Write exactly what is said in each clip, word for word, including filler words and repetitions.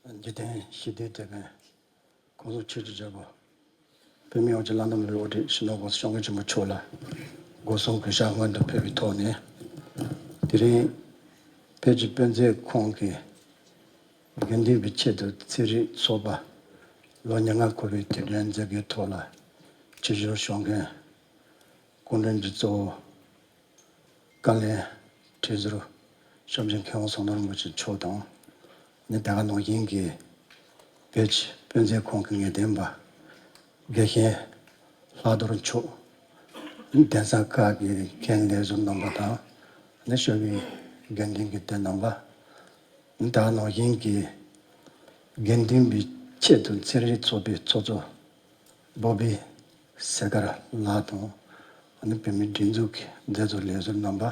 འཇིག་རྟེན་ཞི་བདེའི་དེད་དཔོན་༸གོང་ས་མཆོག་གི་རྒྱལ་པོ་བོད་མིའི་དབུ་ཁྲིད་བླ་ན་མེད་པའི་དབུ་ཁྲིད་སྤྱི་ནོར་༸གོང་ས་༸སྐྱབས་མགོན་ཆེན་པོ་མཆོག་ལ་སྒོ་གསུམ་གུས་ཞབས་སྔོན་དུ་ཕེབས་པའི་ཐོག་ནས། དེ་རིང་བོད་ཀྱི་དཔེ་མཛོད་ཁང་གི་དགེ་འདུན་པའི་ཆེད་དུ་ཚན་རིག་ཚོགས་པ་ལོ་ཉེར་ལྔ་འཁོར་བའི་དུས་དྲན་མཛད་སྒོའི་ཐོག་ལ་ཆེད་ཞུ་ཞུ་མཁན་སྐུ་མགྲོན་གྱི་གཙོ་བོ་བཀའ་བློན་ཁྲི་ཟུར་སྐྱབས་རྗེ་མཁས་དབང་ཟམ་གདོང་རིན་པོ་ཆེ་མཆོག་དང་། ནི་དེ་ག་ནང་བཞིན་གྱི་བོད་ཀྱི་དཔེ་མཛོད་ཁང་གི་ངེས་སྟོན་པ་དགེ་བཤེས་ལྷག་རྡོར་མཆོག་གདན་ས་ཁག་གི་མཁན་ལས་ཟུར་རྣམ་པ་དང་། ནི་ཞོལ་པའི་དགེ་འདུན་གྱི་སྡེ་རྣམ་པ། ནི་དེ་ག་ནང་བཞིན་གྱི་དགེ་འདུན་པའི་ཆེད་དུ་ཚན་རིག་ཚོགས་པའི་ཚོགས་གཙོ་བོ་བི་སེ་དཀར་ལགས་དང་། ནི་བོད་མིའི་སྒྲིག་འཛུགས་ཀྱི་མཛད་གཙོ་ལས་ཟུར་རྣམ་པ།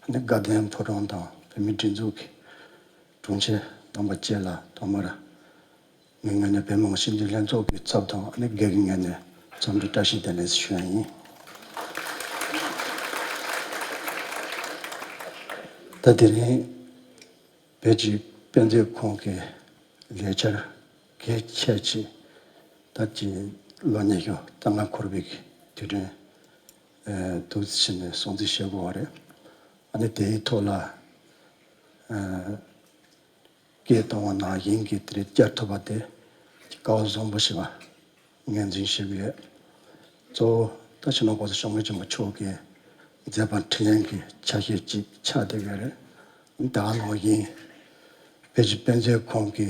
ནི་དགའ་ལྡན་ཕོ་བྲང་དང་བོད་མིའི་སྒྲིག་འཛུགས་ཀྱི་དྲུང་ཆེ་རྣམ་པ་བཅས་ལ་ཐོག་མར་ངའི་ངོས་ནས་བོད་མི་མང་སྤྱི་འཐུས་ལྷན་ཚོགས་ཀྱི་ཚབ་དང་། ཨ་ནི་སྒེར་གྱི་ངོས་ནས་འཚམས་འདྲི་བཀྲ་ཤིས་བདེ་ལེགས་ཞུ་ཡ་ཡིན། ད་དེ་རིང་བོད་ཀྱི་དཔེ་མཛོད་ཁང་གི་ལས་འཆར་གལ་ཆེ་ཆེ་ད་ཀྱི་ལོ་ཉི་ཤུ་རྩ་ལྔ་འཁོར་བའི་དུས་དྲན་ཐུགས་རྗེ་ཆེ་ནས་སྲུང་བརྩི་བྱེད་དགོས་པ་རེད། ཨ་ནི་དེའི་ཐོག་ལ་སྐད་བཏང་བ་ནང་བཞིན་གྱི་དེ་རིང་བསྐྱར་ཐུབ་པ་དེ་སྐལ་བ་བཟང་པོ་ཞིག་ལ་ངོས་འཛིན་ཞུ་གི་ཡོད། གཙོ་བོ་ད་སྤྱི་ནོར་༸གོང་ས་༸སྐྱབས་མགོན་ཆེན་པོ་མཆོག་གི་མཛད་པ་འཕྲིན་ལས་ཀྱི་ཆ་ཤས་ཅིག་ཆགས་བསྡད་ཡོད་རེད། ད་ག་ནང་བཞིན་བོད་ཀྱི་དཔེ་མཛོད་ཁང་གི་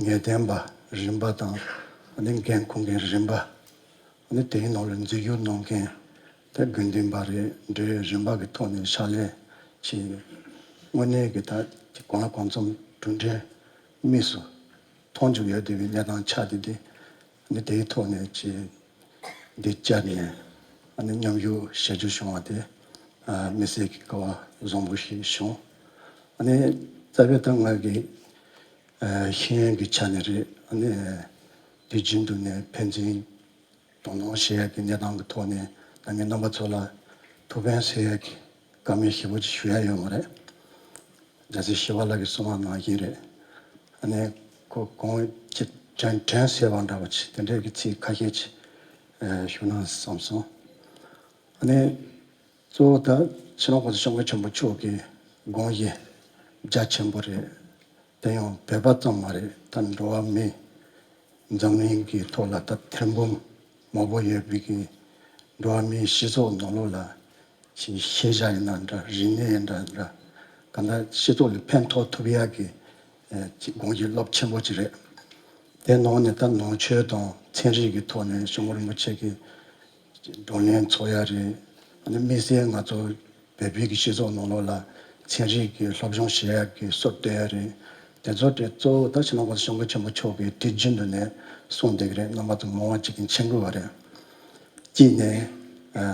ངེས་སྟོན་པ་རིམ་པ་དང་། ཨ་ནི་འགན་འཁུར་མཁན་རིམ་པ། ཨ་ནི་དེའི་ནང་ལ་འཛུལ་ཞུགས་གནང་མཁན་ད་དགེ་འདུན་པ་རེད། འབྲེལ་ཡོད་རིམ་པ་གི་ཐོག་ནས་ཕྱག་ལས་ཀྱི་དངོས་གནས་ཀྱི་ད་གང་ལ་གང་འཚམ་གྲུབ་འབྲས་དམིགས་སུ་མཐོང་བཅུག་ཡོད་བསྡད་པའི་གནས་སྟངས་ཆགས་བསྡད་དེ། ཨ་ནི་དེའི་ཐོག་ནས་ཀྱི་འདི་བཅར་ནས་ཨ་ནི་མཉམ་ཞུགས་ཞལ་བསྒྱུར་བྱུང་བ་དེ་ཨ་དམིགས་བསལ་གྱི་སྐལ་བ་བཟང་པོ་ཞིག་བྱུང་། ཨ་ནི་རྩ་བའི་ད་ང་གི་ཨ་ཤེས་ཡོན་གྱི་ཆ་ནས་རེད། ཨ་ནི་དུས་རྒྱུན་དུ་ནས་ཕན་ཚུན་དོ་སྣང་བྱེད་ཡག་གི་གནས་སྟངས་ཀྱི་ཐོག་ནས་ད་ངས་རྣམ་པ་ཚོ་ལ་ཐུགས་ཕན་གསོས་ཡག་གི་བཀའ་མོལ་ཞིབ་པོ་ཅིག་ཞུ་ཡ་ཡོད་མ་རེད། རྒྱལ་སྲས་ཞི་བ་ལྷ་གིས་གསུངས་པ་ནང་བཞིན་རེད། ཨ་ནི་ཁོ་གོང་ཅི་དྲན་དྲན་གསོས་པ་འདྲ་བོ་ཅིག་དེ་འདྲའི་གི་ཚིག་ཁ་ཤས་ཅིག་ཨ་ཞུ་ན་བསམ་སོང་། ཨ་ནི་གཙོ་བོ་ད་ཕྱི་ནང་༸གོང་ས་༸སྐྱབས་མགོན་ཆེན་པོ་མཆོག་གི་དགོངས་གཞི་རྒྱ་ཆེན་པོ་རེད། དེ་ཡང་བོད་པ་ཙམ་མ་རེད། ད་འགྲོ་བ་མི་འཛམ་གླིང་གི་ཐོག་ལ་ད་ཐེར་འབུམ་མང་པོ་ཡོད་པའི་གི་འགྲོ་བ་མིའི་སྤྱི་ཚོགས་ནང་ལོགས་ལ་ཅིག་ཤེས་བྱ་ཡིན་ན་འདྲ། རིག་གནས་ཡིན་ན་འདྲ། གང་ལྟར་སྤྱི་ཚོགས་ལ་ཕན་ཐོགས་ཐུབ་ཡག་གི་ཨ་ཅིག་དགོངས་གཞི་རླབས་ཆེན་པོ་ཅིག་རེད། དེ་ནང་ནས་ད་ནང་ཆོས་དང་ཚན་རིག་གི་ཐོག་ནས་སྐྱབས་མགོན་རིན་པོ་ཆེ་གི་བགྲོ་གླེང་ཚོགས་ཡ་རེད། ཨ་ནི་དམིགས་བསལ་ང་ཚོ་བོད་པའི་གི་སྤྱི་ཚོགས་ནང་ལོགས་ལ་ཚན་རིག་གི་སློབ་སྦྱོང་བྱེད་ཡག་གི་སྲོལ་གཏོད་ཡ་རེད། དེ་ཚོ་དེ་གཙོ་བོ་ད་ཕྱི་ནང་གོང་ས་སྐྱབས་མགོན་ཆེན་པོ་མཆོག་གིས་དུས་རྒྱུན་དུ་ནས་གསུངས་བསྡད་ཀྱི་རེད། རྣམ་པ་ཚོ་མང་བ་ཅིག་གིས་མཁྱེན་གྱི་ཡོད་རེད། གཅིག་ནས་ཨ་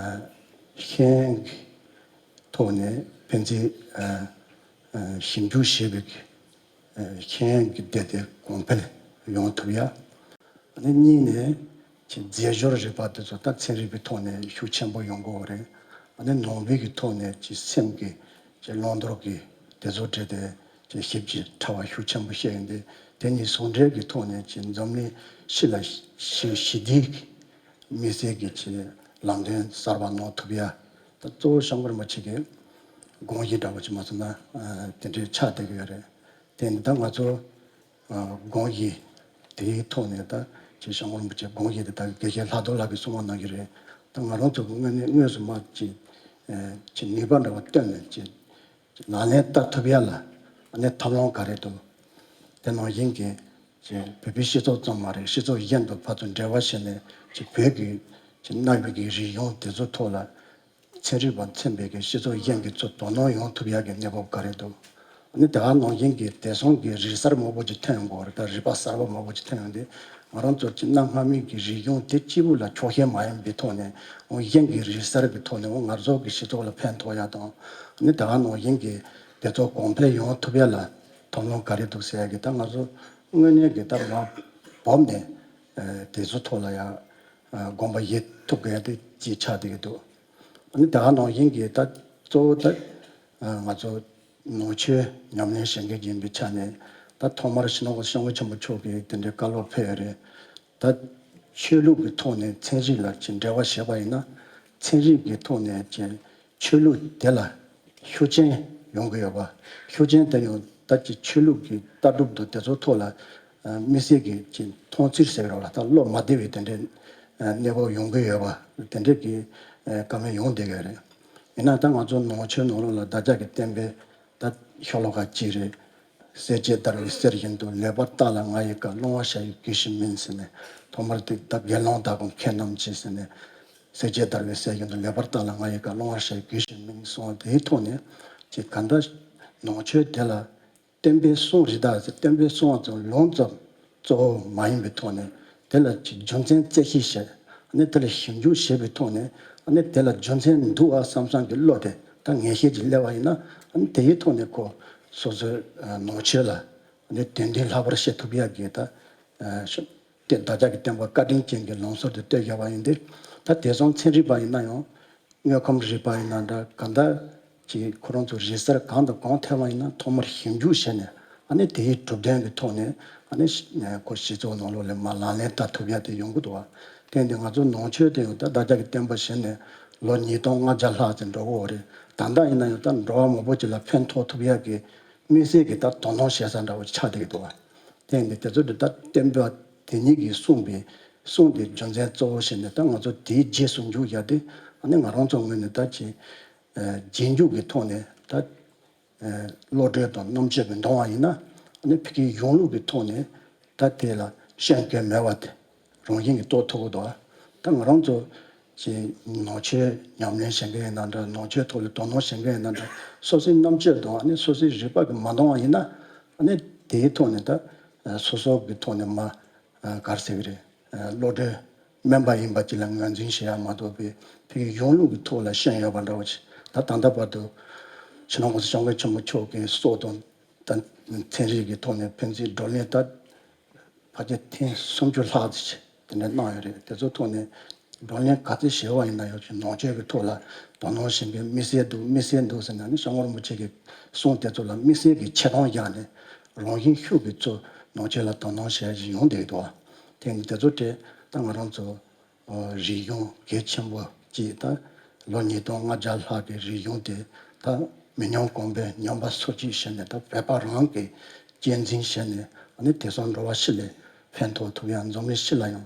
ཤེས་ཡོན་གྱི་ཐོག་ནས་ཕན་ཚུན་ཨ་ཨ་ཞིབ་འཇུག་བྱེད་པའི་ཤེས་ཡོན་གྱི་སྡེ་དེ་གོང་འཕེལ་ཡོང་ཐུབ་ཡ། ཨ་ནི་གཉིས་ནས་ཀྱི་རྫས་སྦྱོར་རིག་པ་དེ་ཚོ་ད་ཚན་རིག་པའི་ཐོག་ནས་ཤུགས་ཆེན་པོ་ཡོང་དགོས་པ་རེད། ཨ་ནི་ནང་པའི་གི་ཐོག་ནས་ཀྱི་སེམས་ཀྱི་ཀྱི་བླང་དོར་གྱི་དེ་ཚོ་འབྲེལ་ཏེ་ཀྱི་ཞིབ་ཀྱི་ཕྲ་བ་ཤུགས་ཆེན་པོ་བཤད་ཡོང་དུས། དེ་གཉིས་ཟུང་འབྲེལ་གྱི་ཐོག་ནས་ཀྱི་འཛམ་གླིང་ཕྱི་ལ་ཞི་ཞི་བདེའི་དམིགས་བསལ་གྱི་ཀྱི་ལམ་སྟོན་གསར་པ་གནང་ཐུབ་ཡ། ད་གཙོ་བོ་སྐྱབས་མགོན་རིན་པོ་ཆེ་གི་དགོངས་གཞི་འདྲ་བོ་ཅིག་མ་སོང་ན་ཨ་དེ་འདྲའི་ཆགས་བསྡད་ཀྱི་ཡོད་རེད། དེ་ནི་ད་ང་ཚོ་ཨ་དགོངས་གཞི་དེའི་ཐོག་ནས་ད་ཅིག་སྐྱབས་མགོན་རིན་པོ་ཆེ་དགོངས་གཞི་དེ་ད་དགེ་བཤེས་ལྷག་རྡོར་ལགས་ཀྱིས་གསུངས་པ་ནང་བཞིན་རེད། ད་ང་རང་ཚོ་གི་དངོས་གནས་དངོས་སུ་མ་ཅིག་ཨ་ཅིག་ནུས་པ་འདྲ་བ་བཏོན་ནས་ཅིག་ཅིག་ལག་ལེན་བསྟར་ཐུབ་ཡ་ལ་ཨ་ནི་ཐབས་ལམ་ག་རེ་འདུག་དེ་ནང་བཞིན་གྱི་ཅིག་བོད་པའི་སྤྱི་ཚོགས་ཙམ་མ་རེད། སྤྱི་ཚོགས་གཞན་དང་ཕར་ཚུར་འབྲེལ་བ་བྱས་ནས་ཅིག་བོད་ཀྱི་ཅིག་གནའ་བོའི་གི་རིག་གཞུང་དེ་ཚོ་ཐོག་ལ་ཚན་རིག་པ་མཚོན་པའི་གི་སྤྱི་ཚོགས་གཞན་གྱི་ཚོ་དོ་སྣང་ཡོང་ཐུབ་ཡག་གི་གནས་བབ་ག་རེ་འདུག་ཨ་ནི་དེ་ག་ནང་བཞིན་གྱི་དེང་སང་གི་རིག་གསར་མང་པོ་ཅིག་ཐོན་ཡོང་གི་ཡོད་རེད། ད་རིག་པ་གསར་པ་མང་པོ་ཅིག་ཐོན་ཡོང་དུས། ང་རང་ཚོ་ཅིག་གནའ་སྔ་མོའི་གི་རིག་གཞུང་དེ་གཅིག་པུ་ལ་ཆོག་ཤེས་མ་ཡིན་པའི་ཐོག་ནས་འོ་གཞན་གྱི་རིག་གསར་གྱི་ཐོག་ནས་འོ་ང་ཚོ་གི་སྤྱི་ཚོགས་ལ་ཕན་ཐོགས་ཡ་དང་། ཨ་ནི་དེ་ག་ནང་བཞིན་གྱི་དེ་ཚོ་གོང་འཕེལ་ཡོང་ཐུབ་ཡ་ལ་ཐབས་ལམ་ག་རེ་འདུག་ཟེར་ཡ་གི་ད་ང་ཚོ་དངོས་གནས་གི་ད་མ་བབས་ནས་ཨ་དེ་ཚོ་ཐོག་ལ་ཡ་ཨ་དགོངས་པ་བཞེས་ཐུབ་དགོས་ཡ་དེ་ཅིག་ཆགས་བསྡད་ཀྱི་འདུག་ཨ་ནི་དེ་ག་ནང་བཞིན་གྱི་ད་གཙོ་བོ་ད་ཨ་ང་ཚོ་ནང་ཆོས་ཉམས་ལེན་བྱེད་མཁན་ཡིན་པའི་ཆ་ནས་ད་ ད་ཐོག་མར་སྤྱི་ནོར་གོང་ས་སྐྱབས་མགོན་ཆེན་པོ་མཆོག་གིས་དེ་འདྲའི་བཀའ་སློབ་ཕེབས་ཡོད་རེད། ད་ཆོས་ལུགས་ཀྱི་ཐོག་ནས་ཚན་རིག་ལ་ཅིག་འབྲེལ་བ་བྱས་པ་ཡིན་ན། ཚན་རིག་གི་ཐོག་ནས་ཅིག་ཆོས་ལུགས་དེ་ལ་ཤུགས་རྐྱེན་ཡོང་གི་ཡོད་པ། ཤུགས་རྐྱེན་དེ་ཡང་ད་ཅིག་ཆོས་ལུགས་ཀྱི་ལྟ་གྲུབ་དང་དེ་ཚོ་ཐོག་ལ་ཨ་དམིགས་བསལ་གྱི་ཅིག་མཐོང་ཚུལ་ཟེར་བ་ལ། ད་བློ་མ་བདེ་བའི་དེ་འདྲའི་ཨ་གནས་བབ་ཡོང་གི་ཡོད་པ། དེ་འདྲའི་གི་ཨ་བཀའ་མོལ་ཡོང་བསྡད་ཀྱི་ཡོད་རེད། ཡིན་ན་ད་ང་ཚོ་ནང་ཆོས་ནང་ལོགས་ལ་བདག་ཅག་གི་བསྟན་པའི་ད་ཤོ་ལོ་ཀ་གཅིག་རེད། སྲས་བཅས་བརྡར་བའི་གསེར་བཞིན་དུ། ལེགས་པར་བརྟགས་ལ་ང་ཡི་བཀའ། བླང་བར་བྱ་ཡི་གུས་ཤིག་མིན་ཟེར་ནས། ཐོག་མར་དེ་ད་དགེ་སློང་དག་གམ་མཁས་རྣམས་ཀྱིས་ཟེར་ནས། སྲས་བཅས་བརྡར་བའི་གསེར་བཞིན་དུ། ལེགས་པར་བརྟགས་ལ་ང་ཡི་བཀའ། བླང་བར་བྱ་ཡི་གུས་ཤིག་མིན་གསུངས། དེའི་ཐོག་ནས་ཅིག་གང་ལྟར་ནང་ཆོས་དེ་ལ་བསྟན་པའི་གསུང་རིགས་དག་ཟེར། བསྟན་པའི་གསུང་བ་ཚོ་ལུང་ཙམ་གཙོ་བོ་མ་ཡིན་པའི་ཐོག་ནས། དེ་ལ་ཅིག་རྒྱུ་མཚན་རྩད་ཞིབ་བྱས། ཨ་ནི་དེ་ལ་ཞིབ་འཇུག་བྱས་པའི་ཐོག་ནས། ཨ་ནི་དེ་ལ་རྒྱུ་མཚན་འདུག་ཨ་བསམ་བསམ་གྱི་བློ་དེ་ད་ངེས་ཤེས་ཀྱིས་སླེབས་པ་ཡིན་ན། ཨ་ནི་དེའི་ཐོག་ནས་ཁོ་སོ་སོའི་ཨ་ནང་ཆོས་ལ་ཨ་ནི་དོན་ལྡན་ལྷག་པར་བྱེད་ཐུབ་ཡག་གི་ད་ཨ་ཤ་དེ་བདག་ཅག་གི་བསྟན་པ་བཀའ་དྲིན་ཅན་གྱི་ལམ་སྲོལ་དེ་གཏོད་བཞག་པ་ཡིན་ཏེ། ད་དེང་སང་ཚན་རིག་པ་ཡིན་ན་ཡང་། དངོས་ཁམས་རིག་པ་ཡིན་ན་འདྲ། གང་ལྟར་གྱི་ཁོ་རང་ཚོ་རིག་གསར་གང་དང་གང་ཐོན་པ་ཡིན་ན། ཐོག་མར་ཞིབ་འཇུག་བྱས་ནས། ཨ་ནི་དེའི་གྲུབ་དོན་གྱི་ཐོག་ནས། ཨ་ནི་ཁོ་སྤྱི་ཚོགས་ནང་ལོགས་ལ་མར་ལག་ལེན་བསྟར་ཐུབ་ཡ་དེ་ཡོང་གི་འདུག་བ། དེ་ཡིན་དུས་ང་ཚོ་ནང་ཆོས་དེ་ཡང་ད་བདག་ཅག་གི་བསྟན་པ་བྱས་ནས་ལོ་ཉིས་སྟོང་ལྔ་བརྒྱ་ལྷག་ཙམ་འགྲོ་གི་ཡོད་རེད། ད་ལྟ་ཡིན་ན་ཡང་ད་འགྲོ་བ་མང་པོ་ཅིག་ལ་ཕན་ཐོགས་ཐུབ་ཡ་གི་དམིགས་བསལ་གྱི་ད་དོ་སྣང་བྱེད་ས་འདྲ་བོ་ཆགས་བསྡད་ཀྱི་འདུག་བ། དེ་ཡིན་དུས་དེ་ཚོ་དེ་ད་བསྟན་པ་དེ་ཉིད་ཀྱིས་གསུངས་པའི་གསུང་དེ་རྒྱུ་མཚན་གཙོ་བོ་བྱས་ནས། ད་ང་ཚོ་དེའི་རྗེས་སུ་འཇུག་ཡ་དེ། ཨ་ནི་ང་རང་ཚོ་ངོས་ནས་ད་ཅིག་ཨ་རྗེས་འཇུག་གི་ཐོག་ནས་ད་ཨ་བློ་གྲོས་དང་རྣམ་དཔྱོད་ཀྱིས་འདོང་བ་ཡིན་ན། ཨ་ནི་ཕ་གིའི་གཞུང་ལུགས་ཀྱི་ཐོག་ནས་ད་དེ་ལ་ཤན་སྐྱོན་མེད་པ་དེ་རང་བཞིན་གྱིས་རྟོགས་ཐུབ་ཀྱི་འདུག་ཨ། ད་ང་རང་ཚོ་ཅིག་ནང་ཆོས་ཉམས་ལེན་བྱེད་མཁན་ཡིན་ན་འདྲ། ནང་ཆོས་ཐོག་ལ་དོ་སྣང་བྱེད་མཁན་ཡིན་ན་འདྲ། སོ་སོའི་རྣམ་དཔྱོད་དང་ཨ་ནི་སོ་སོའི་རིག་པ་གིས་མ་འདང་བ་ཡིན་ན། ཨ་ནི་དེའི་ཐོག་ནས་ད་སོ་སོ་གི་ཐོག་ནས་མ་ག་རེ་ཟེར་གི་རེད། བློ་གྲོས་དམན་པ་ཡིན་པ་ཅིག་ལ་ངོས་འཛིན་བྱེད་ཡ་མ་གཏོགས་པའི་ཕ་གིའི་གཞུང་ལུགས་ཀྱི་ཐོག་ལ་ཤན་ཡོད་པ་འདྲ་བོ་ཅིག། ད་ད་ལྟ་བར་དུ་སྤྱི་ནོར་གོང་ས་སྐྱབས་མགོན་ཆེན་པོ་མཆོག་གིས་སྲོག་དང་ད་ཚན་རིག་གི་ཐོག་ནས་ཕན་ཚུན་བགྲོ་གླེང་ད་ཕལ་ཆེར་ཐེངས་སུམ་ཅུ་ལྷག་ཙམ་ཞིག་དེ་འདྲ་གནང་ཡོད་རེད། དེ་ཚོ་ཐོག་ནས་བགྲོ་གླེང་ག་ཚོད་བྱས་པ་ཡིན་ན་ཡང་། ཅིག་ནང་ཆོས་ཀྱི་ཐོག་ལ་དོ་སྣང་བྱེད་མཁན་དམིགས་བསལ་འདུག། དམིགས་བསལ་འདུག་ཟེར་ན། ཨ་ནི་སྐྱབས་མགོན་རིན་པོ་ཆེ་གི་གསུང་དེ་ཚོ་ལ་དམིགས་བསལ་གྱི་ཆེ་མཐོང་བཞག་ནས། རང་བཞིན་ཤུགས་ཀྱིས་ཚུར་ནང་ཆོས་ལ་དོ་སྣང་བྱེད་ཡ་ཞིག་ཡོང་བསྡད་ཀྱི་འདུག་བ། དེ་ནི་དེ་ཚོ་དེ་ད་ང་རང་ཚོ་རིག་གཞུང་གལ་ཆེན་པོ་ཅིག། ད་ལོ་ཉིས་སྟོང་ལྔ་བརྒྱ་ལྷག་གི་རིག་གཞུང་དེ་ད་མི་ཉམས་གོང་འཕེལ་ཉམས་པ་སོར་ཆུད་བྱས་ནས། ད་བོད་པ་རང་གིས་གཅེས་འཛིན་བྱས་ནས། ཨ་ནི་དེང་སང་འགྲོ་བ་སྤྱི་ལ་ཕན་ཐོགས་ཐུབ་ཡ། འཛམ་གླིང་སྤྱི་ལ་ཡང་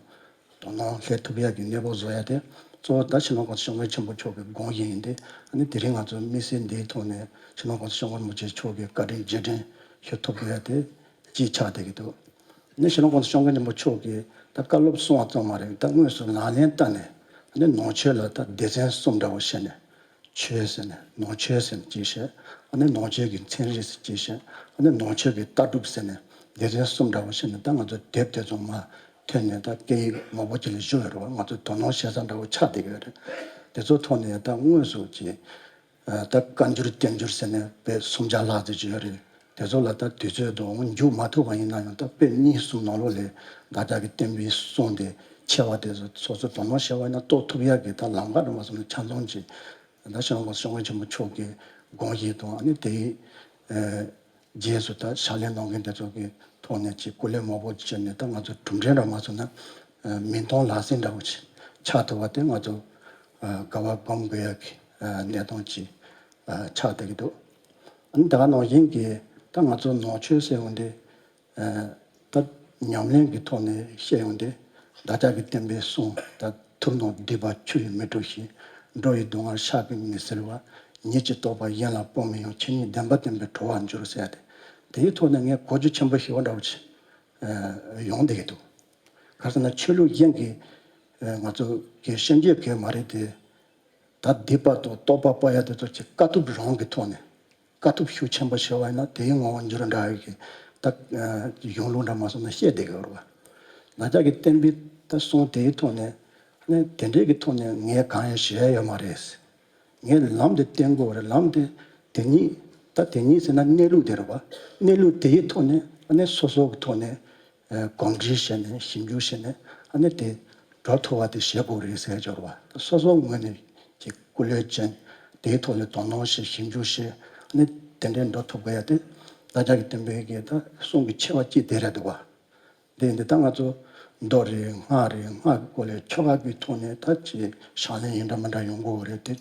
དོ་སྣང་སླེབས་ཐུབ་ཡ་གི་གནས་བབ་བཟོ་ཡ་དེ་གཙོ་བོ་ད་སྤྱི་ནོར་གོང་ས་སྐྱབས་མགོན་ཆེན་པོ་མཆོག་གི་དགོངས་གཞི་ཡིན་ཏེ། ཨ་ནི་དེ་རིང་ང་ཚོ་དམིགས་བསལ་འདིའི་ཐོག་ནས་སྤྱི་ནོར་གོང་ས་སྐྱབས་མགོན་རིན་པོ་ཆེ་མཆོག་གི་བཀའ་དྲིན་རྗེས་དྲན་ཞུ་ཐུབ་དགོས་ཡ་དེ་གཅིག་ཆགས་བསྡད་ཀྱི་འདུག། ཨ་ནི་སྤྱི་ནོར་གོང་ས་སྐྱབས་མགོན་ཆེན་པོ་མཆོག་གིས་ད་བཀའ་སློབ་གསུང་བ་ཙམ་མ་རེད། ད་དངོས་སུ་ལག་ལེན་བསྟར་ནས། ཨ་ནི་ནང་ཆོས་ལ་ད་སྡེ་ཚན་གསུམ་འདྲ་བོ་བྱས་ནས། ཆོས་ཟེར་ནས། ནང་ཆོས་ཟེར་ནས་གཅིག་བཤད། ཨ་ནི་ནང་ཆོས་ཀྱི་ཚན་རིག་ཟེར་གཅིག་བཤད། ཨ་ནི་ནང་ཆོས་ཀྱི་ལྟ་གྲུབ་ཟེར་ནས། སྡེ་ཚན་གསུམ་འདྲ་བོ་བཤད་ནས། ད་ང་ཚོ་དེབ་དེ་ཚོ་མར་ཐོན་ནས། ད་སྐད་ཡིག་མང་པོ་ཅིག་ལ་བཞུགས་ཡོད་རེད་བ། ང་ཚོ་དོ་སྣང་བྱེད་ས་འདྲ་བོ་ཆགས་བསྡད་ཀྱི་ཡོད་རེད། དེ་ཚོ་ཐོག་ནས་ད་དངོས་སུ་ཅིག་ད་བཀའ་འགྱུར་བསྟན་འགྱུར་ཟེར་ནས་དཔེ་སུམ་བརྒྱ་ལྷག་ཙམ་ཅིག་ཡོད་རེད། དེ་ཚོ་ལ་ད་དུས་ཚོད་དང་འོང་མཇུག་མ་ཐུབ་པ་ཡིན་ན་ཡང་། ད་དཔེ་གཉིས་གསུམ་ནང་ལོགས་ལ་བདག་ཅག་གི་བསྟན་པའི་གསུང་དེ་ཆེ་བ་དེ་ཚོ་སོ་སོ་དོ་སྣང་བྱས་པ་ཡིན་ན་རྟོགས་ཐུབ་ཡག་གི་ད་ལམ་ཁ་འདྲ་མ་སོང་ན་ཆ་ཚང་ཅིག། ད་སྤྱི་ནོར་གོང་ས་སྐྱབས་མགོན་ཆེན་པོ་མཆོག་གི་དགོངས་གཞི་དང་། ཨ་ནི་དེའི་ཨ་རྗེས་སུ་ད་ཕྱག་ལས་གནང་མཁན་དེ་ཚོ་གི་ཐོག་ནས་ཅིག་སྐུ་ལས་མང་པོ་བྱས་ནས། ད་ང་ཚོ་གྲུབ་འབྲས་འདྲ་མ་སོང་ན་ཨ་མིང་མཐོང་ལག་ཟིན་འདྲ་བོ་ཅིག་ཆགས་ཐུབ་པ་དེ་ང་ཚོ་ཨ་དགའ་བ་སྒོམ་དགོས་ཡག་གི་ཨ་གནས་སྟངས་ཅིག་ཨ་ཆགས་བསྡད་ཀྱི་འདུག། ཨ་ནི་ད་ག་ནང་བཞིན་གྱི་ད་ང་ཚོ་ནང་ཆོས་ཟེར་ཡོང་དུས། ཨ་ད་ཉམས་ལེན་གྱི་ཐོག་ནས་བཤད་ཡོང་དུས། བདག་ཅག་གི་བསྟན་པའི་གསུང་ད། ཐུབ་རྣམས་སྡིག་པ་ཆུ་ཡིས་མི་འཁྲུ་ཞིང་། འགྲོ་བའི་སྡུག་བསྔལ་ཕྱག་གིས་མི་སེལ་བ། ཉིད་ཀྱི་རྟོགས་པ་གཞན་ལ་སྤོ་མི་ཡོང་། ཆོས་ཉིད་བདེན་པ་བསྟན་པས་གྲོལ་བར་འགྱུར་ཟེར་ཡ་དེ། དེའི་ཐོག་ནས་ངས་གོ་རྒྱུ་ཆེན་པོ་ཞེ་པོ་འདྲ་བོ་ཅིག་ཨ་ཡོང་བསྡད་ཀྱི་འདུག། ག་རེ་ཟེར་ན། ཆོས་ལུགས་གཞན་གྱི་ཨ་ང་ཚོ་གི་ཤན་སྐྱོན་གང་ཡང་མ་རེད་དེ། ད་སྡིག་པ་དང་རྟོག་པ་སྤོ་ཡ་དེ་ཚོ་ཅིག་དཀའ་ཐུབ་རང་གི་ཐོག་ནས། དཀའ་ཐུབ་ཤུགས་ཆེན་པོ་བྱས་པ་ཡིན་ན་དེའི་ངོ་བོ་འགྱུར་འདྲ་བའི་གི་ད་གཞུང་ལུགས་འདྲ་མ་སོང་ན་བཤད་བསྡད་ཀྱི་ཡོད་རེད་བ། ང་ཅག་གི་བསྟན་པའི་ད་གསུང་དེའི་ཐོག་ནས་ནི་དེ་འདྲའི་གི་ཐོག་ནས་ངས་གང་ཡང་བྱས་ཡོད་མ་རེད། ངས་ལམ་དེ་བསྟན་དགོས་རེད། ལམ་དེ་དེ་ཉིད། ད་དེ་ཉིད་ཟེར་ན་གནས་ལུགས་དེ་རེད་བ། གནས་ལུགས་དེའི་ཐོག་ནས་ནི་སོ་སོ་གི་ཐོག་ནས་ཨ་གོམས་འདྲིས་བྱས་ནས་ཞིབ་འཇུག་བྱས་ནས། ཨ་ནི་དེ་འགྲོ་ཐུབ་པ་དེ་བྱེད་དགོས་རེད་ཟེར་ཡ་ཅིག་ཡོད་རེད་བ། སོ་སོ་ངོས་ནས་ཀྱི་སྐུ་ལས་ཅན་དེའི་ཐོག་ནས་དོ་སྣང་བྱེད། ཞིབ་འཇུག་བྱེད། ཨ་ནི་དེ་འདྲའི་འགྲོ་ཐུབ་དགོས་ཡ་དེ། ད་ ལྷ་རྒྱ་གི་བསྟན་པའི་གི་ད་གསུང་གི་ཆེ་བ་གཅིག་དེ་རེད་འདུག་བ། དེ་ཡིན་དུས་ད་ང་ཚོ་མདོ་རེད། སྔགས་རེད། སྔགས་ཀྱི་སྐོར་ལ་ཆོ་ག་གི་ཐོག་ནས་ད་ཅིག་ཕྱག་ལེན་ཡིན་འདྲ་མིན་འདྲ་ཡོང་གི་རེད་དེ།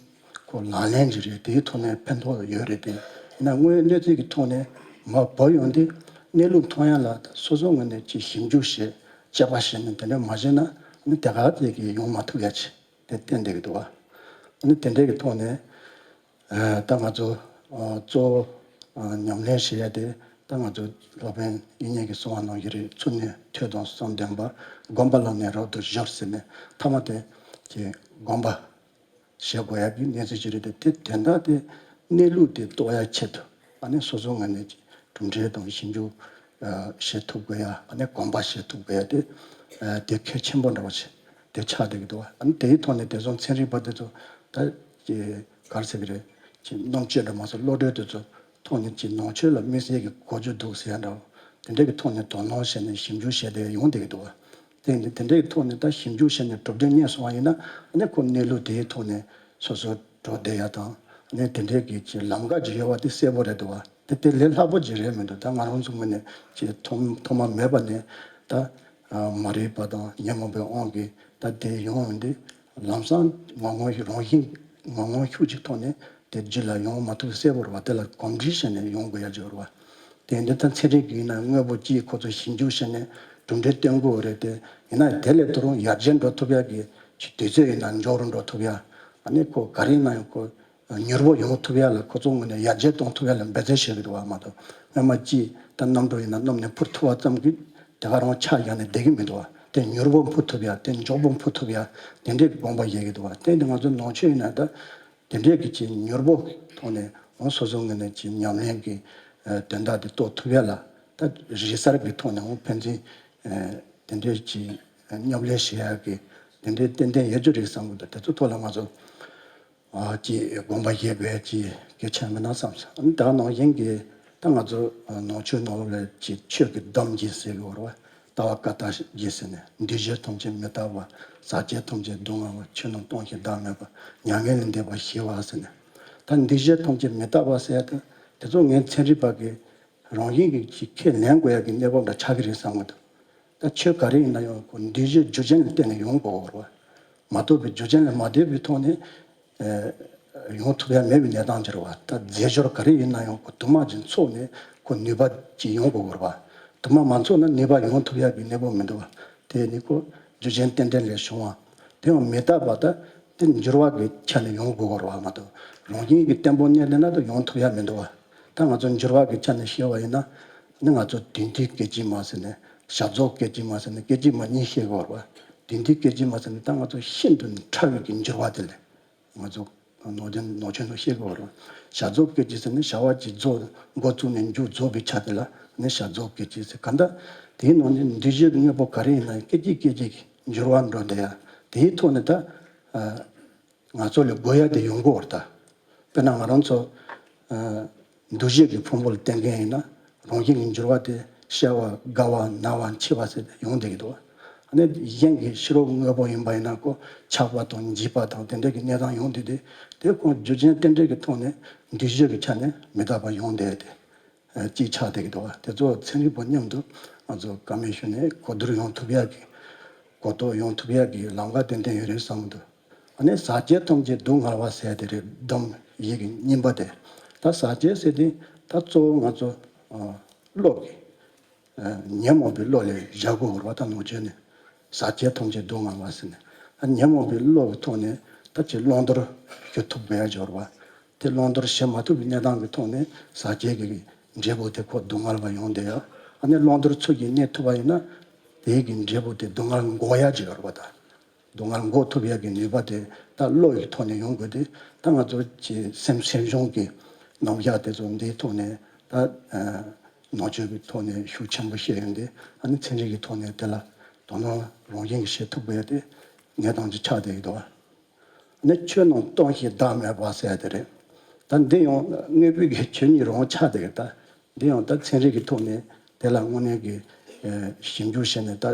ཁོ་ལག་ལེན་ཅིག་རེད། དེའི་ཐོག་ནས་ཕན་ཐོགས་ཡོད་རེད་དེ། ཡིན་ན་དངོས་གནས་ཚུལ་གྱི་ཐོག་ནས་མ་བབས་ཡོང་དུས་གནས་ལུགས་མཐོང་ཡ་ལ་ད་སོ་སོ་ངོས་ནས་ཅིག་ཞིབ་འཇུག་བྱེད། དཔྱད་པ་བྱེད་ནས་དེ་འདྲ་མ་བྱས་ན་ནི་དེ་ག་དེ་གི་ཡོང་མ་ཐུབ་ཡ་ཅིག་དེ་བསྟན་བསྡད་ཀྱི་འདུག་བ། ཨ་ནི་དེ་འདྲའི་གི་ཐོག་ནས། ཨ། ད་ང་ཚོ་ཨ་གཙོ་བོ་ཨ་ཉམས་ལེན་བྱེད་ཡ་དེ་ད་ང་ཚོ་སློབ་དཔོན་དབྱིག་གཉེན་གྱིས་གསུངས་པ་ནང་བཞིན་རེད། ཚུལ་གནས་ཐོས་དང་བསམ་ལྡན་པ། སྒོམ་པ་ལ་ནི་རབ་ཏུ་སྦྱོར་ཟེར་ནས་མཐའ་མ་དེ་ཀྱི་སྒོམ་པ་བྱེད་དགོས་ཡ་གི་གནས་ཚུལ་ཅིག་རེད་དེ། དེ་དོན་དག་དེ་གནས་ལུགས་དེ་རྟོགས་ཡ་ཆེད་དུ་ཨ་ནི་སོ་སོ་ངོས་ནས་ཀྱི་གྲུབ་འབྲས་དང་ཞིབ་འཇུག་ཨ་བྱེད་ཐུབ་དགོས་ཡ། ཨ་ནི་སྒོམ་པ་བྱེད་ཐུབ་དགོས་ཡ་དེ་ཨ་དེ་གལ་ཆེན་པོ་འདྲ་བ་ཞིག་དེ་ཆགས་བསྡད་ཀྱི་འདུག་བ། ཨ་ནི་དེའི་ཐོག་ནས་དེ་ཚོ་ཚན་རིག་པ་དེ་ཚོ་ད་ཀྱི་ག་རེ་ཟེར་གི་རེད། ཀྱི་རྣམ་དཔྱོད་འདྲ་མ་སོགས་བློ་གྲོས་དེ་ཚོ་ཐོག་ནས་ཀྱི་ནང་ཆོས་ལ་དམིགས་བསལ་གྱི་གོ་རྒྱུ་འདུག་ཟེར་ཡ་འདྲ་བོ། དེ་འདྲ་གི་ཐོག་ནས་དོ་སྣང་བྱས་ནས་ཞིབ་འཇུག་བྱས་ཏེ་ཡོང་བསྡད་ཀྱི་འདུག་བ། དེ་ཡིན་དུས་དེ་འདྲ་གི་ཐོག་ནས་ད་ཞིབ་འཇུག་བྱས་ནས་གྲུབ་འབྲས་རྙེད་སོང་བ་ཡིན་ན། ཨ་ནི་ཁོ་གནས་ལུགས་དེའི་ཐོག་ནས་སོ་སོ་འགྲོ་བསྡད་ཡ་དང་། ཨ་ནི་དེ་འདྲའི་གི་ཀྱི་ལམ་ཁ་ཅིག་ཡོད་པ་དེ་གསལ་པོ་རེད་འདུག་བ། དེ་དེ་ལས་སླ་པོ་ཅིག་རེད་མི་འདུག་ད་ང་རང་ཚོ་ངོས་ནས་ཀྱི་ཐོག་ཐོག་མ་མེད་པ་ནས་ད་ཨ་མ་རིག་པ་དང་ཉོན་མོངས་པའི་དབང་གིས་ད་དེ་ཡོང་ཡོང་དུས། ལམ་སང་ངོ་ངོ་རང་བཞིན་ངོ་ངོ་ཤུགས་ཅིག་ཐོག་ནས་དེ་རྒྱུད་ལ་ཡོང་མ་ཐུབ་གསལ་པོ་རེད་བ། དེ་ལ་གོམས་འདྲིས་བྱས་ནས་ཡོང་དགོས་ཡ་ཅིག་རེད་བ། དེ་འདི་ལྟར་ཚན་རིག་གི་ཡིན་ན་དངོས་པོ་ཅིག་ཁོ་ཚོ་ཞིབ་འཇུག་བྱས་ནས་གྲུབ་འབྲས་སྟོན་དགོས་རེད་དེ། ཡིན་ན་དེ་ལས་ད་རུང་ཡར་རྒྱས་འགྲོ་ཐུབ་ཡ་གི་ཅིག་དུས་ཚོད་ཡིན་ན་མགྱོགས་རུ་འགྲོ་ཐུབ་ཡ། ཨ་ནི་ཁོ་ག་རེ་ཡིན་ན་ཡང་ཁོ་མྱུར་པོ་ཡོང་ཐུབ་ཡ་ལ་ཁོ་ཚོ་ངོས་ནས་ཡར་རྒྱས་གཏོང་ཐུབ་ཡ་ལ་འབད་བརྩོན་བྱེད་ཀྱི་འདུག་བ་མ་གཏོགས། སྔོན་མ་ཅིག་ད་གནམ་གྲུ་ཡིན་ན་གནམ་ནས་འཕུར་ཐུབ་པ་ཙམ་གྱིས་དེ་ག་རང་ཆ་བཞག་ནས་བསྡད་ཀྱི་མི་འདུག་བ། དེ་མྱུར་པོ་འཕུར་ཐུབ་ཡ། དེ་མགྱོགས་པོ་འཕུར་ཐུབ་ཡ། དེ་འདྲའི་དགོངས་པ་བཞེས་ཀྱི་འདུག་བ། དེ་འདི་ང་ཚོ་ནང་ཆོས་ཡིན་ན་ད་དེ་འདྲའི་གི་ཅིག་མྱུར་པོ་ཐོག་ནས་འོ་སོ་སོ་ངོས་ནས་ཅིག་ཉམས་ལེན་གྱི་ཨ་དོན་དག་དེ་རྟོགས་ཐུབ་ཡ་ལ་ད་རིག་གསར་གྱི་ཐོག་ནས་འོ་ཕན་ཚུན་ཨ་དེ་འདྲའི་ཅིག་མཉམ་ལས་བྱེད་ཡ་གི་དེ་འདྲའི་ཏན་ཏན་ཡོད་རྒྱུ་རེད་བསམ་གྱི་འདུག་དེ་ཚོ་ཐོག་ལ་ང་ཚོ་ཨ་ཅིག་དགོངས་པ་བཞེས་དགོས་ཅིག་གལ་ཆེན་མིན་ན་བསམ་སོང་། ཨ་ནི་ད་ནང་བཞིན་གྱི་ད་ང་ཚོ་ནང་ཆོས་ནང་ལོགས་ལ་ཅིག་ཆོས་ཀྱི་སྡོམ་བཞི་ཟེར་གྱི་ཡོད་རེད་བ། ལྟ་བ་བཀའ་རྟགས་བཞི་ཟེར་ནས། འདུས་བྱས་ཐམས་ཅད་མི་རྟག་པ། ཟག་བཅས་ཐམས་ཅད་སྡུག་བསྔལ་བ། ཆོས་རྣམས་སྟོང་ཞིང་བདག་མེད་པ། མྱ་ངན་ལས་འདས་པ་ཞི་བ་ཟེར་ནས། ད་འདུས་བྱས་ཐམས་ཅད་མི་རྟག་པ་ཟེར་ཡ་དེ་དེ་ཚོ་ངས་ཚན་རིག་པ་གི་རང་བཞིན་གྱི་ཅིག་ཁས་ལེན་དགོས་ཡ་གི་གནས་བབ་འདྲ་ཆགས་ཀྱི་རེད་བསམ་གྱི་འདུག་ད་ཆོས་ག་རེ་ཡིན་ན་ཡང་ཁོ་འདུས་བྱས་རྒྱུ་རྐྱེན་ལ་བརྟེན་ནས་ཡོང་དགོས་པ་རེད་བ། མ་རྟོགས་པའི་རྒྱུ་རྐྱེན་ལ་མ་ལྟོས་པའི་ཐོག་ནས་ཨ་ཡོང་ཐུབ་ཡ་མེད་པའི་གནས་སྟངས་ཅིག་རེད་བ། ད་རྫས་སྦྱོར་ག་རེ་ཡིན་ན་ཡང་ཁོ་དུ་མ་ཅིག་ཚོགས་ནས་ཁོ་ནུས་པ་ཅིག་ཡོང་དགོས་པ་རེད་བ། དུ་མ་མ་ཚོགས་ན་ནུས་པ་ཡོང་ཐུབ་ཡ་གི་གནས་བབ་མི་འདུག་བ། དེ་ནི་ཁོ་རྒྱུ་རྐྱེན་རྟེན་འབྲེལ་ལས་བྱུང་བ། དེ་ཡང་མི་རྟག་པ་ད་དེ་འགྱུར་བ་གི་ཆ་ནས་ཡོང་དགོས་པ་རེད་བ་མ་གཏོགས། རང་བཞིན་གྱིས་བརྟན་པོ་གནས་བསྡད་ན་ད་ཡོང་ཐུབ་ཡ་མི་འདུག་བ། ད་ང་ཚོ་འགྱུར་བ་གི་ཆ་ནས་བཤད་པ་ཡིན་ན། ནི་ང་ཚོ་དུས་མཐའི་སྐད་ཅིག་མ་ཟེར་ནས་བྱ་རྫོགས་སྐད་ཅིག་མ་ཟེར་ནས་སྐད་ཅིག་མ་གཉིས་བཤད་དགོས་པ་རེད་བ། དུས་མཐའི་སྐད་ཅིག་མ་ཟེར་ནས་ད་ང་ཚོ་ཤིན་ཏུ་ཕྲ་བའི་གི་འགྱུར་བ་དེ་ལས། ང་ཚོ་ནང་བསྟན་ནང་ཆོས་ནང་བཤད་དགོས་པ་རེད་བ། བྱ་རྫོགས་སྐད་ཅིག་ཟེར་ནས་བྱ་བ་ཅིག་རྫོགས། འགོ་བཙུགས་ནས་མཇུག་རྫོགས་པའི་ཆ་དེ་ལ་ནི་བྱ་རྫོགས་སྐད་ཅིག་ཟེར། གང་ལྟར་དེའི་ནང་ནས་འདུས་བྱས་དངོས་པོ་ག་རེ་ཡིན་ན་ཡང་སྐད་ཅིག་སྐད་ཅིག་གི་འགྱུར་བ་འགྲོ་བསྡད་ཡ། དེའི་ཐོག་ནས་ད་ཨ། ང་ཚོ་ལ་དགོས་ཡ་དེ་ཡོང་གི་ཡོད་རེད་ད། དཔེར་ན་ང་རང་ཚོ་ཨ་འདུ་བྱེད་ཀྱི་ཕུང་པོ་ལ་བརྟེན་མཁན་ཡིན་ན་རང་བཞིན་གྱི་འགྱུར་བ་དེ་གཤེར་བ་དགའ་བ་ན་བ་འཆི་བ་ཟེར་ཏེ་ཡོང་བསྡད་ཀྱི་འདུག་ཨ་ནི་གཞན་གྱི་ཕྱི་རོལ་དངོས་པོ་ཡིན་པ་ཡིན་ན་ཁོ་ཆགས་པ་དང་འཇིག་པ་དང་དེ་འདྲ་གི་གནས་སྟངས་ཡོང་བསྡད་དེ། དེ་ཁོ་རྒྱུ་རྐྱེན་རྟེན་འབྲེལ་གྱི་ཐོག་ནས་འདུས་བྱས་ཀྱི་ཆ་ནས་མི་རྟག་པ་ཡོང་བསྡད་དེ། ཅིག་ཆགས་བསྡད་ཀྱི་འདུག་བ། དེ་ཚོ་ཚན་རིག་པ་མཉམ་དུ་ང་ཚོ་བཀའ་མོལ་ཞུས་ནས་གོ་བསྡུར་ཡོང་ཐུབ་ཡག་གི་གོ་རྟོགས་ཡོང་ཐུབ་ཡག་གི་ལམ་ཁ་ཏན་ཏན་ཡོད་རེད་བསམ་གྱི་འདུག་ཨ་ནི་ཟག་བཅས་ཐམས་ཅད་སྡུག་བསྔལ་བ་ཟེར་དེ་རེད། སྡོམ་ཡི་གེ་གཉིས་པ་དེ། ད་ཟག་བཅས་ཟེར་དེ་ད་གཙོ་བོ་ང་ཚོ་ཨ་བློ་གི་ཨ་ཉོན་མོངས་པའི་བློ་ལས་བཞག་དགོས་རེད་བ། ད་ནང་ཆོས་ནས་ཟག་བཅས་ཐམས་ཅད་སྡུག་བསྔལ་བ་ཟེར་ནས། ཨ་ཉོན་མོངས་པའི་བློ་གི་ཐོག་ནས་ད་ཅིག་བླང་དོར་ཞུ་ཐུབ་དགོས་ཡག་ཅིག་ཡོད་རེད་བ། དེ་བླང་དོར་བྱེད་མ་ཐུབ་པའི་གནས་སྟངས་ཀྱི་ཐོག་ནས་ཟག་བཅས་ཀྱི་འབྲས་བུ་དེ་ཁོ་སྡུག་བསྔལ་བ་ཡོང་བསྡད་ཡ། ཨ་ནི་བླང་དོར་ཚུལ་གྱིས་གནས་ཐུབ་པ་ཡིན་ན་དེའི་གི་འབྲས་བུ་དེ་སྡུག་བསྔལ་འགོག་ཡ་ཅིག་ཡོད་རེད་བ་ད། སྡུག་བསྔལ་འགོག་ཐུབ་ཡ་གི་ནུས་པ་དེ་ད་བློ་ཡི་ཐོག་ནས་ཡོང་དགོས་ཏེ། ད་ང་ཚོ་ཀྱི་སེམས་སེམས་བྱུང་གི་རྣམ་གཞག་དེ་ཚོ་འདིའི་ཐོག་ནས་ད་ནང་ཆོས་ཀྱི་ཐོག་ནས་ཤུགས་ཆེན་པོ་བཤད་ཡོང་དུས། ཨ་ནི་ཚན་རིག་གི་ཐོག་ནས་དེ་ལ་དོ་སྣང་རང་བཞིན་གྱིས་བྱེད་ཐུབ་དགོས་ཡ་དེ་གནས་སྟངས་ཅིག་ཆགས་བསྡད་ཡོད་དོ། ནི་ཆོས་རྣམས་སྟོང་ཞིང་བདག་མེད་པ་ཟེར་ཡ་དེ་རེད། ད་འདི་ཡང་དངོས་པོའི་གི་ཆོས་ཉིད་རང་ཆགས་བསྡད་ཀྱི་ད། འདི་ཡང་ད་ཚན་རིག་གི་ཐོག་ནས་དེ་ལ་དངོས་གནས་ཀྱི་ཨེ་ཞིབ་འཇུག་བྱས་ནས་ད་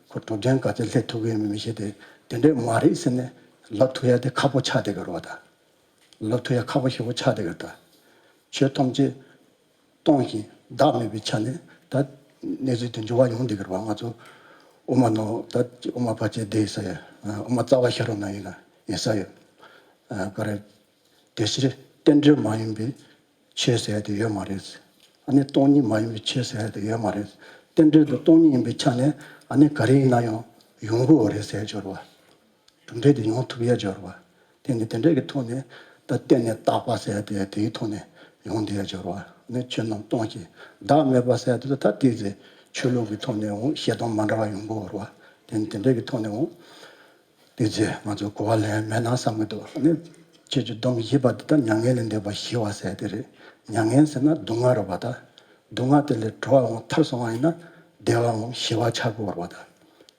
ཁོ་གྲུབ་དོན་ག་ཚོད་སླེབས་ཐུབ་ཀྱི་ཡོད་མེད་མི་ཤེས་ཏེ། དེ་འདྲས་མ་རེད་ཟེར་ནས་ལབ་ཐུབ་ཡ་དེ་ཁག་པོ་ཆགས་བསྡད་ཀྱི་རེད་བ་ད། ལབ་ཐུབ་ཡ་ཁག་པོ་ཞེ་པོ་ཆགས་བསྡད་ཀྱི་རེད་ད། ཆོས་ཐམས་ཅད་སྟོང་ཞིང་ བདག་མེད་པའི་ཆ་ནས་ད་གནས་ཚུལ་དེ་འགྱུར་བ་ཡོང་བསྡད་ཀྱི་རེད་བ། ང་ཚོ་དབུ་མ་ནོར་ད་དབུ་མ་པ་ཅེ་དེ་ས་ཡ་དབུ་མ་རྩ་བ་ཤེས་རབ་ན་ཡིན་ན་ཡིན་ས་ཡོད། ག་རེ། དེ་ཕྱིར་རྟེན་འབྲེལ་མ་ཡིན་པའི་ཆོས་ཟེར་ཡ་དེ་ཡོད་མ་རེད། ཨ་ནི་སྟོང་ཉིད་མ་ཡིན་པའི་ཆོས་ཟེར་ཡ་དེ་ཡོད་མ་རེད། རྟེན་འབྲེལ་དང་སྟོང་ཉིད་ཡིན་པའི་ཆ་ནས་ཨ་ནི་ག་རེ་ཡིན་ན་ཡང་ཡོང་གི་ཡོད་རེད་ཟེར་ཡ་སྦྱོར་བ། གྲུབ་འབྲས་དེ་ཡོང་ཐུབ་ཡ་སྦྱོར་བ། དེ་ནི་དེ་འདྲ་གི་ཐོག་ནས་ད་བརྟེན་ནས་བཏགས་པ་ཟེར་ཡ་དེ་དེའི་ཐོག་ནས་ཡོང་བསྡད་ཡ་སྦྱོར་བ། ནི་ཆོས་རྣམས་སྟོང་ཞིང་བདག་མེད་པ་ཟེར་ཡ་དེ་ད་དེ་ཚེ་ཆོས་ལུགས་ཀྱི་ཐོག་ནས་འོང་བཤད་སྟངས་མ་འདྲ་བ་ཡོང་གི་ཡོད་རེད་བ། དེ་ནི་དེ་འདྲ་གི་ཐོག་ནས་འོང་། དེ་ཚེ་ང་ཚོ་གོ་བ་ལེན་མེད་ན་བསམ་གྱི་འདུག་ནི་ཁྱེད་ཀྱི་སྡོམ་བཞི་པ་དེ་ད་མྱ་ངན་ལས་འདས་པ་ཞི་བ་ཟེར་དེ་རེད། མྱ་ངན་ཟེར་ན་སྡུག་བསྔལ་རེད་བ་ད། སྡུག་བསྔལ་དེ་ལས་གྲོལ་བའམ་ཐར་སོང་བ་ཡིན་ན་བདེ་བའམ་ཞི་བ་ཆགས་ཀྱི་ཡོད་རེད་བ་ད།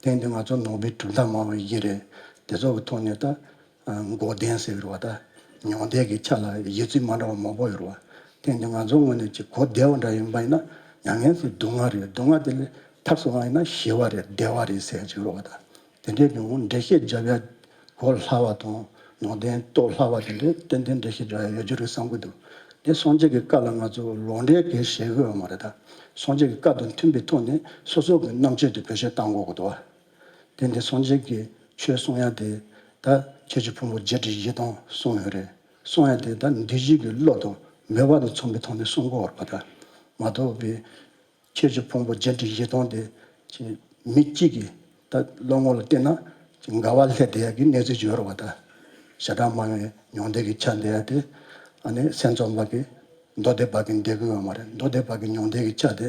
དེ་འདི་ང་ཚོ་ནང་པའི་གྲུབ་མཐའ་སྨྲ་བ་ཡི་རེད། དེ་ཚོ་གི་ཐོག་ནས་ད་འགོག་བདེན་ཟེར་གྱི་རེད་བ་ད། མྱང་འདས་ཀྱི་ཆ་ལ་བཞེད་ཚུལ་མ་འདྲ་བ་མང་པོ་ཡོད་རེད་བ། དེ་འདི་ང་ཚོ་ངོས་ནས་ཅིག་གོ་བདེ་བ་འདྲ་ཡིན་པ་ཡིན་ན་མྱ་ངན་ཟེར་སྡུག་བསྔལ་རེད། སྡུག་བསྔལ་དེ་ལས་ཐར་སོང་བ་ཡིན་ན་ཞི་བ་རེད་བདེ་བ་རེད་ཟེར་གྱི་རེད་བ་ད། དེ་འདྲའི་གི་འོང་འགྲེལ་བཤད་རྒྱབ་ཡ་གོ་སླ་བ་དང་ནང་དོན་རྟོགས་སླ་བ་དེ་འདྲའི་ཏན་ཏན་འགྲེལ་བཤད་རྒྱབ་ཡ་ཡོད་རྒྱུ་རེད་བསམ་གྱི་འདུག་དེ་སངས་རྒྱས་ཀྱི་བཀའ་ལ་ང་ཚོ་ལོག་འགྲེལ་གང་ཡང་བྱེད་དགོས་ཡོད་མ་རེད་ད། སངས་རྒྱས་ཀྱི་བཀའ་དང་མཐུན་པའི་ཐོག་ནས་སོ་སོ་གི་རྣམ་དཔྱོད་དེ་བེད་སྤྱོད་གཏང་དགོས་ཀྱི་འདུག་བ། དེ་འདི་སངས་རྒྱས་ཀྱི་ཆོས་གསུང་ཡ་དེ་ད་ཁྱེད་ཀྱི་ཕུང་པོ་བརྒྱད་ཁྲི་བཞི་སྟོང་གསུངས་ཡོད་རེད། གསུང་ཡ་དེ་ད་འདུས་བྱས་ཀྱི་བློ་དང་མོས་པ་དང་མཚུངས་པའི་ཐོག་ནས་གསུང་དགོས་ཡོད་རེད་པ་ད། མ་གཏོགས་པའི་ཁྱེད་ཀྱི་ཕུང་པོ་བརྒྱད་ཁྲི་བཞི་སྟོང་དེ་ཅིག་མི་གཅིག་གིས་ད་བློ་ངོ་ལ་བལྟས་ན་ཅིག་འགལ་བ་སླེབས་བསྡད་ཡ་གི་གནས་ཚུལ་ཅིག་ཡོད་རེད་པ་ད། ཞེ་དྲག་སྨྲ་བའི་མྱང་འདས་ཀྱི་ཆ་འདི་ཡ་དེ་ཨ་ནི་སེམས་ཙམ་པ་གི་མདོ་སྡེ་པ་གི་འདོད་ཀྱི་ཡོད་མ་རེད། མདོ་སྡེ་པ་གི་མྱང་འདས་ཀྱི་ཆ་དེ་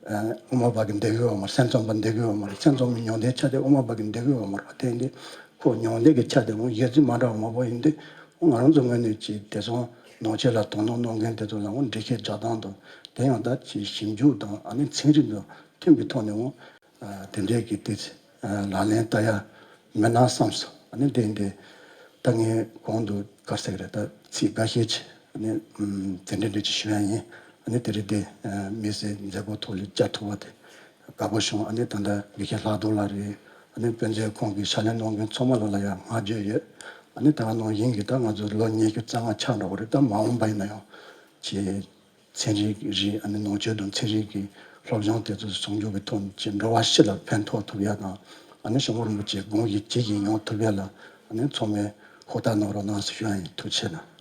ཨ་དབུ་མ་པ་གི་འདོད་ཀྱི་ཡོད་མ་རེད། སེམས་ཙམ་པ་འདོད་ཀྱི་ཡོད་མ་རེད། སེམས་ཙམ་པའི་མྱང་འདས་ཆ་དེ་དབུ་མ་པ་གི་འདོད་ཀྱི་ཡོད་མ་རེད་པ། དེ་ཡིན་དུས་ཁོ་མྱང་འདས་ཀྱི་ཆ་དེ་འོང་བཞེད་ཚུལ་མ་འདྲ་བ་མང་པོ་ཡིན་དུས་ང་རང་ཚོ་ངོས་ནས་ཅིག་དེ་ཚོ་ནང་ཆོས་ལ་དོ་སྣང་གནང་མཁན་དེ་ཚོ་ལ་འོང་འགྲེལ་བཤད་རྒྱག་སྟངས་དང་དེ་ཡང་ད་ཅིག་ཞིབ་འཇུག་དང་ཨ་ནི་ཚན་རིག་དང་མཐུན་པའི་ཐོག་ནས་འོང་ཨ་དེ་འདྲའི་གི་དེ་ཚེ་ཨ་ལག་ལེན་བསྟར་ཡ་མེད་ན་བསམ་སོང་། ཨ་ནི་དེ་འདི་ད་ངས་གོང་དུ་ག་རེ་ཟེར་གི་རེད། ད་ཚིག་འགའ་ཤས་ཅིག་ཨ་ནི་ཨམ་དེ་འདྲ་འདྲ་ཅིག་ཞུ་ཡ་ཡིན། ཨ་ནི་དེ་རིང་འདི་ཨ་མི་སེར་མཛད་སྒོ་ཐོག་ལ་བཅར་ཐུབ་པ་དེ་དགའ་པོ་བྱུང་། ཨ་ནི་ད་ལྟ་དགེ་བཤེས་ལྷག་རྡོར་ལགས་རེད། ཨ་ནི་དཔེ་མཛོད་ཁང་གི་ཕྱག་ལས་གནང་མཁན་ཚང་མ་ལ་ལ་ཡ་བསྔགས་བརྗོད་ཡོད། ཨ་ནི་ད་ག་ནང་བཞིན་གྱི་ད་ང་ཚོ་ལོ་ཉི་ཤུ་རྩ་ལྔ་ཆགས་འགྲོ་གི་རེད། ད་མ་འོངས་པ་ཡིན་ན་ཡང་ཅིག་ཚན་རིག་རིགས་ཨ་ནི་ནང་ཆོས་དང་ཚན་རིག་གི་སློབ་སྦྱོང་དེ་ཚོ་ཟུང་འཇུག་གི་ཐོག་ནས་ཅིག་འགྲོ་བ་སྤྱི་ལ་ཕན་ཐོགས་ཐུབ་ཡ་དང་། ཨ་ནི་སྐྱབས་མགོན་རིན་པོ་ཆེ་དགོངས་གཞི་ཇི་བཞིན་ཡོང་ཐུབ་ཡ་ལ་ཨ་ནི་ཚང་མས་ཧུར་ཐག་གནང་རོགས་གནང་ཟེར་ཞུ་ཡ་ཡིན། ཐུགས་རྗེ་གནང་།